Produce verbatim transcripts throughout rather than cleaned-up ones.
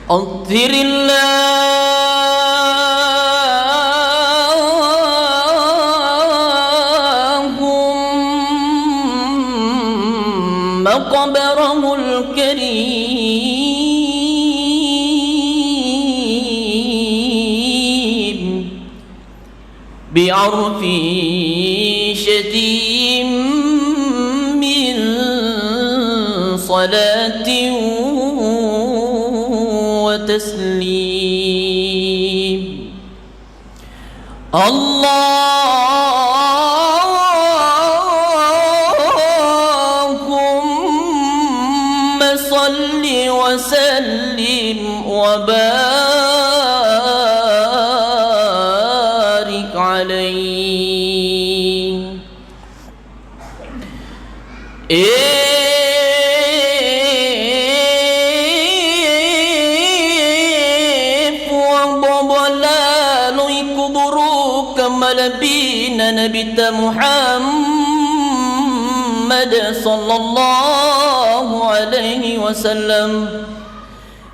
عطر اللهم قبره الكريم بعرف شذي من صلاة وتسليم. اللهم صل وسلم وبارك عليه. E Puang, bobo laloi kuburukkeng malebbina Nabitta Muhammad sallallahu alaihi wasallam.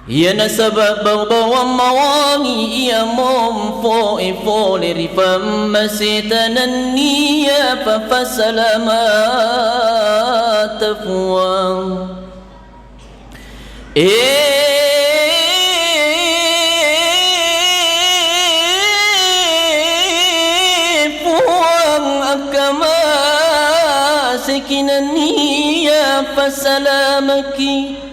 Iya nasaba bau-bauang mawangi iya mompo'e fole ri pammaseta nenniya papassalamata Puang. E Puang, akkamaseki nenniya passalamaki.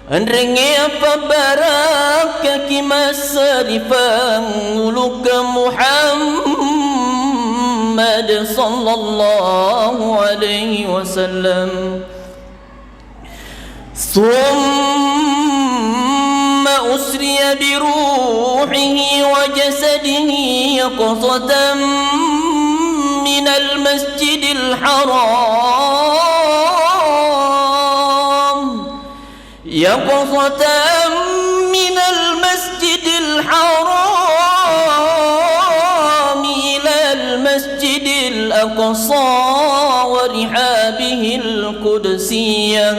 Enrengnge appabbarakkaki massa ri pangulukkeng Muhammad sallallahu alaihi wasallam. ثم أسري بروحه وجسده يقظة من المسجد الحرام يقظة من المسجد الحرام إلى المسجد الأقصى ورحابه القدسية.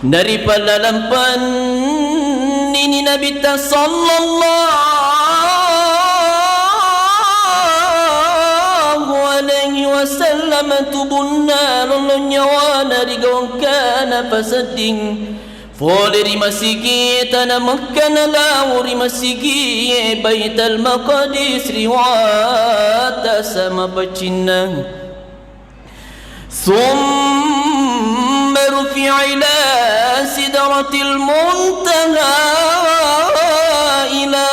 Naripallalampanni Nabitta sallallahu alaihi wasallam tubunna lollong nyawana ri gaukkana pasedding. Fole ri masigi'e tana Mekka nalao ri masigi'e Baital Maqdis ri wattasa mapaccinna. ثم رفع إلى سدرة المنتهى إلى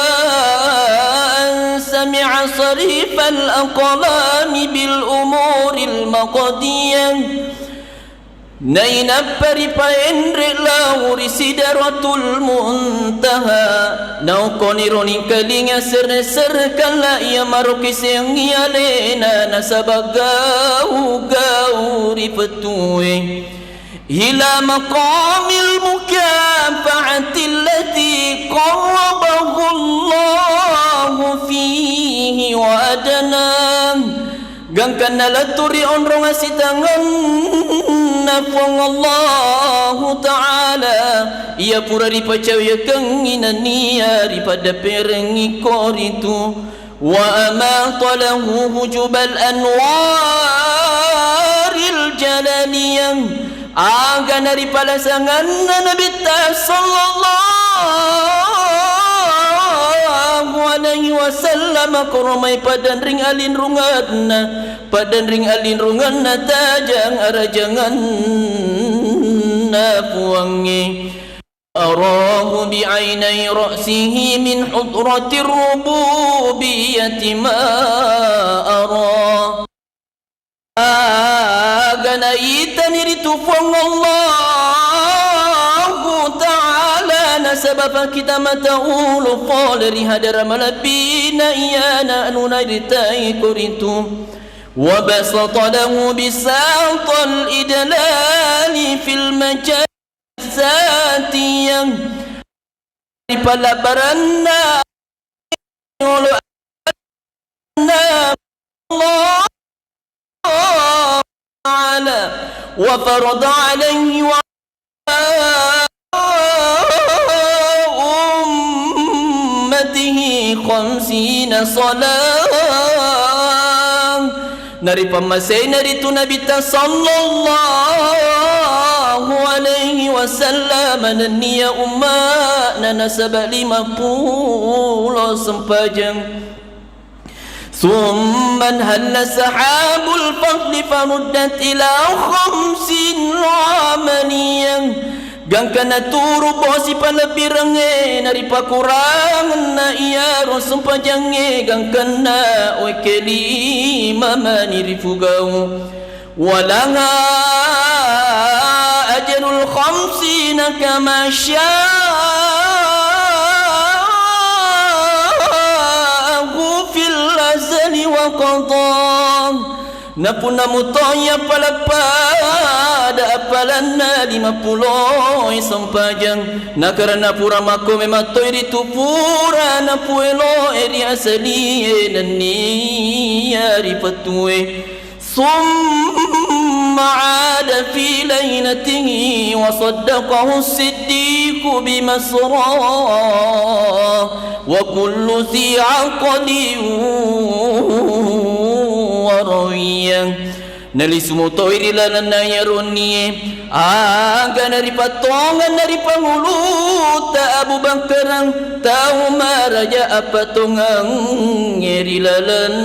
أن سمع صريف الأقلام بالأمور المقضية. Nainappa ripaenre lao ri Sidratul Muntaha, naokkoniro ningkalinga serre-serre kalla iya marokisengngi alena nasaba gau-gau ri petue. إلى مقام المكافأة التي قربه الله فيه وأدناه. Gangkanna lettu ri onrong assitangenna Puang Allahu Ta'ala, iya pura ripacauyakengngi nenniya ripaddepperengngi koritu. وأماط له هجب الأنوار الجلالية. Aga naripalasanganna Nabitta sallallahu alaihi wasallam koromai padanring alinrunganna, padanring alinrunganna tajang arajanganna Puangnge. أراه بعيني رأسه من حضرة الربوبية ما أرى. Aga naitani ritu Puang Allahu Ta'ala nasaba pakkita mata ulo pole ri hadara malebbina iyana anu nairitai koritu. وبسط له بساط الإدلال في المجال satiyang ripalabbaranna Allah Ta'ala wa farada alaihi wa خمسين صلاة. Naripammasena ritu Nabitta sallallahu alaihi wasallam nennia umma'na nasaba lima pulo sempajang. ثم انحل سحاب الفضل فردت إلى خمس رمانية. Gangka naturu bosi palebbirengnge naripakurangenna iyaro sempajangnge gangkanna wekke lima mani rifugau. ولها أجر الخمسين كما شاء في الأزل وقضى. Napunna mutoi appala pada appalanna lima pulo sempajang, nakarena pura makko memang toi ritu pura napuelo ri asalie nennia ripetue. ثم عاد في ليلته وصدقه الصديق بمصرى وكل ذي عقل وروية. Nalisu mutoi ri lalenna iyaro nennie, aga naripattongeng naripanguluta Abu Bakar, tau maraja appatongengnge ri lalenna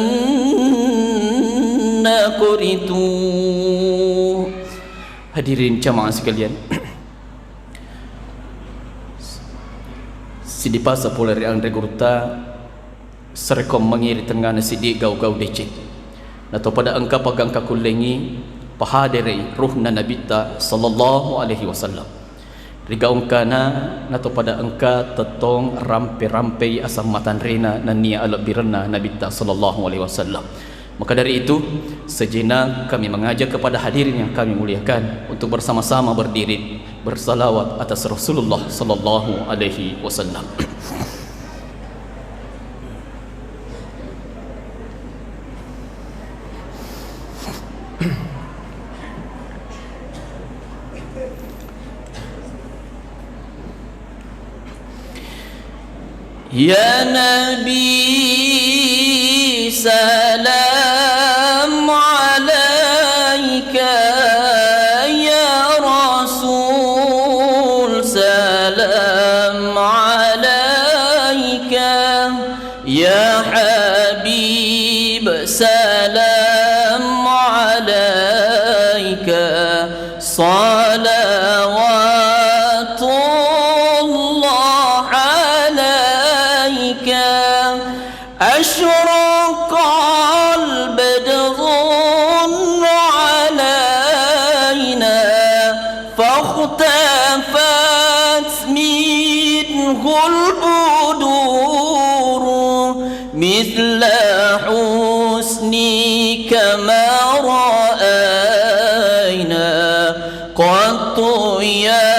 koritu. Hadirin jamaah sekalian, siddi pasa pole ri anre gurutta, sarekkoammengngi ri tengngana siddi gau-gau deceng. Nato pada engka pagangka kullengngi pahaderei ruhna Nabitta sallallahu alaihi wasallam. Rigaungkana nato pada engka tettong rampe-rampei asam matanrena nennia alebbirenna Nabitta sallallahu alaihi wasallam. Maka dari itu, sejenak kami mengajak kepada hadirin yang kami muliakan untuk bersama-sama berdiri bersalawat atas Rasulullah sallallahu alaihi wasallam. يا نبي سلام عليك، يا رسول سلام عليك، يا حبيب سلام عليك، صلوات الله عليك. أشرق البدر علينا فاختفت منه البدور مثل حسنك ما رأينا قط يا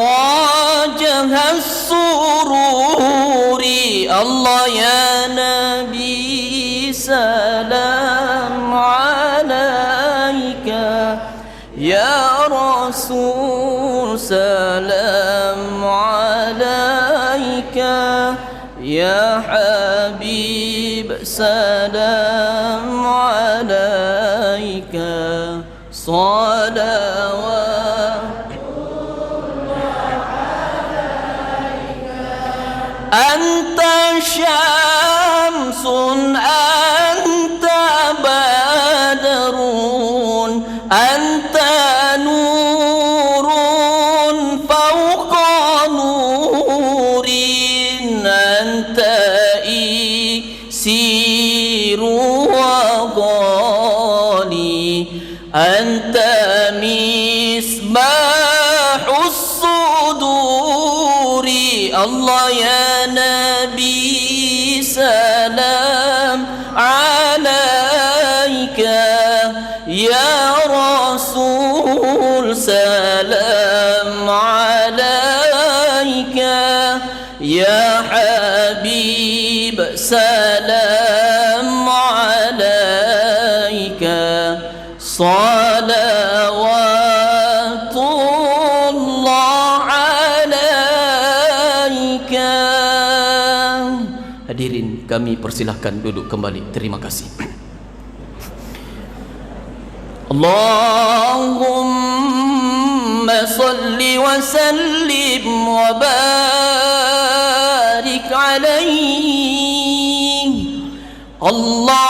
وجه السرور. الله يا نبي سلام عليك، يا رسول سلام عليك، يا حبيب سلام عليك، صلوات أنت شمس، أنت بدر، أنت نور فوق نور، أنت إكسير وغالي، أنت مصباح الصدور. الله يا نبي سلام عليك، يا رسول سلام عليك، يا حبيب سلام عليك، صلوات الله عليك. Hadirin, kami persilahkan duduk kembali. Terima kasih. اللهم صل وسلم وبارك عليه. اللهم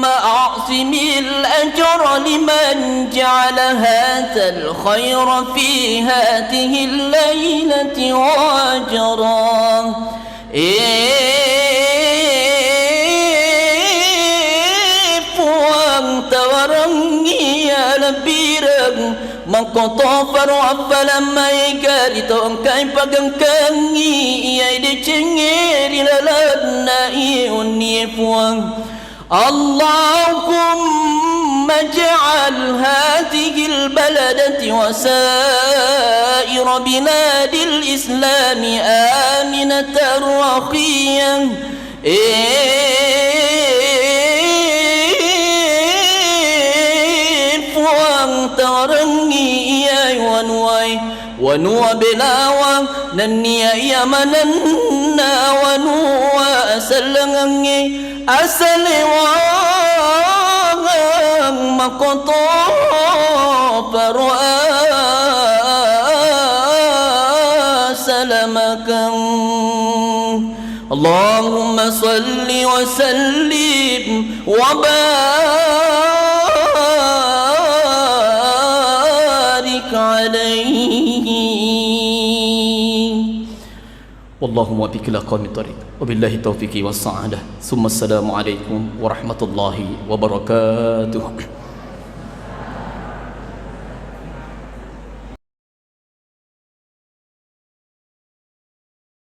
أعظم الأجر لمن جعل هذا الخير في هذه الليلة وأجرا. Eh, Puang, tawarengngi iya lebbireng makkoto faro affalang maega ri tau engkae pagengkengngi iyae decengnge ri lalenna iye wennie, Puang. اللهم اجعل هذه البلدة وسائر بلاد الإسلام آمنة رخية. Eh, Puang, tawarengngi iyae wanuwae, wanua Belawa, nennia iya manenna wanua asellengengnge, asalewang makkoto faro asalamakeng. اللهم صل وسلم وبارك عليه. والله موفق إلى أقوم الطريق. وبالله التوفيق والسعادة. ثم السلام عليكم ورحمة الله وبركاته.